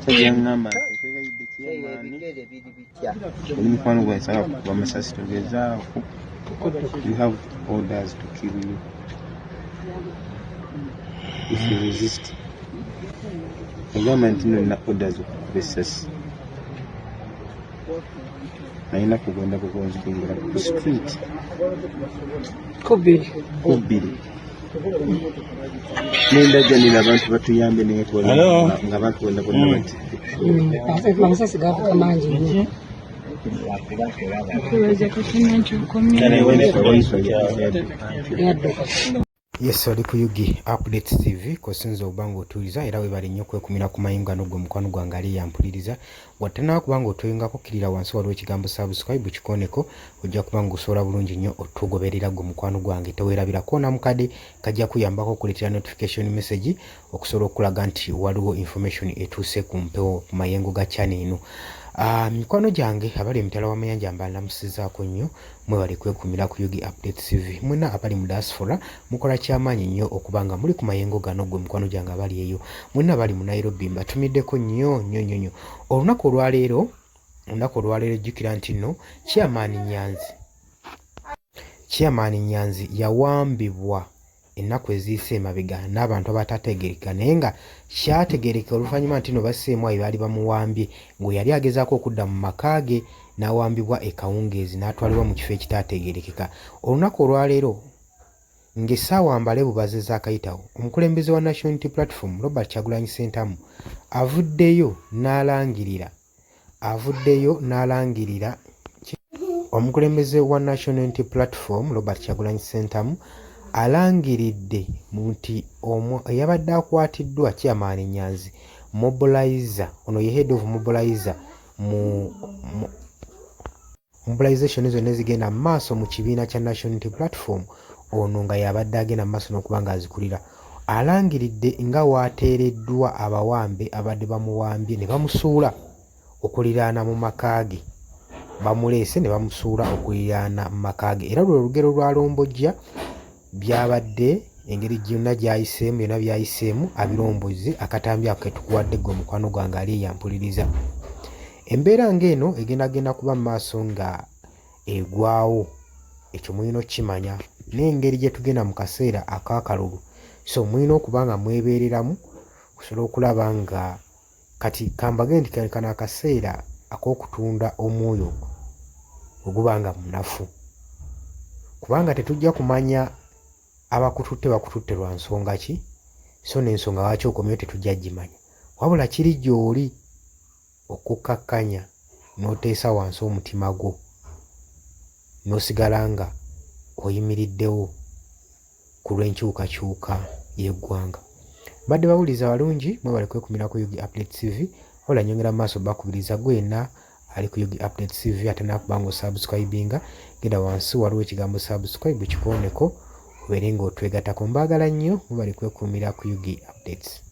Musajja yaŋŋamba nti nkwegayidde chairman, oli mukwano gwange, saagala kukuba masasi, togezaako, you have orders to kill you if you resist. Yagamba nti nno nina orders okukuba essasi, alina kugonda bugonzi kuyingira ku street. Kubiri. Kubbiri nendajanira abantu batuyambe naye nga abantu bonna bonna bati. Amasasi gavuga mangi nnyo. Twebaza Katonda nti okomyewo. Yadduka. Yes, oli ku UG Updates TV kosinza okuba nga otuwuliriza, era webale nnyo okwekumira ku mayingo gano. Gwe mukwano gwange ali yampuliriza, watanaba kuba nga otweyungako, kkirira wansi, waliwo ekigambo "subscribe", kikoneko, ojja kuba nga osobola bulungi nnyo otugoberera. Gwe mukwano gwange, teweerabira koona mukadde, kajja kuyambako okuleetera notification message okusobola okulaga nti waliwo information etuuse ku mpewo ku mayengo ga channel eno. Mikwano gyange abali emitala w'amayanja, mbalamusizaako nnyo, mwebale kwekumira ku UG Update TV. Mwena abali mu diaspora, mukola kyamaanyi nnyo okuba nga muli ku mayengo gano. Gwe mukwano gyange abali eyo, mwena abali mu Nairobi, mbatumiddeko nnyo nnyo nnyo nnyo. Olunaku olwaleero, jjukira nti nno Chairman Nyanzi yawambibwa ennaku eziyise emabega n'abantu abatategerekeka, naye nga kyategerekeka oluvannyuma nti no basseemu ayo baali bamuwambye ng'oyali agezaako okudda mu maka ge, n'awambibwa e Kawungeezi n'atwalibwa mu kifo ekitaategerekeka. Olunaku olwaleero ng'essaawa mbale bubaze zaakayitawo, omukulembeze wa National Unity Platform, Robert Kyagulanyi Ssentamu, avuddeyo n'alangirira. Omukulembeze wa National Unity Platform, Robert Kyagulanyi Ssentamu, alangiridde nti eyabadde akwatiddwa, Chairman Nyanzi, mobilizer, ono ye head of mobilizer mu mobilization zonna ezigenda mu maaso mu kibiina kya National Unity Platform, ono nga yabadde agenda mu maaso n'okuba nga azikulira, alangiridde nga waateereddwa abawambe abadde bamuwambye ne bamusuula okuliraana mu maka ge. Bamuleese ne bamusuula okuliraana mu maka ge, era lwe lugero lwa Lombojja byabadde engeri gyonna gy'ayiseemu, byonna by'ayiseemu abirombozze. Akatambi ako ketukuwadde, gwe mukwano gwange ali eyampuliriza. Embeera ng'eno egendagenda kuba mu maaso nga egwawo, ekyo mulina okukimanya, n'engeri gye tugenda mu kaseera ak'akalulu, so mulina okuba nga mwebeereramu okusobola okulaba nga kati kambage nti kano akaseera ak'okutunda omwoyo gwo bwe guba nga munafu, kubanga tetujja kumanya abakututte bakututte lwa nsonga ki, so n'ensonga lwaki okomyewo tetujja gimanya, wabula kiri gy'oli okukkakkanya n'oteesa wansi omutima gwo n'osigala nga oyimiriddewo ku lw'enkyukakyuka y'eggwanga. Mbadde bawuliriza balungi, mwebale kwekumira ku UG Update TV. Wabula nyongera mu maaso bakubiriza, gwe yenna ali ku UG Update TV atanaba nga osubscribinga, genda wansi, waliwo ekigambo "subscribe", kikooneko, obeere ng'otwegattako. Mbaagala nnyo, mwebale kwekuumira ku UG Updates.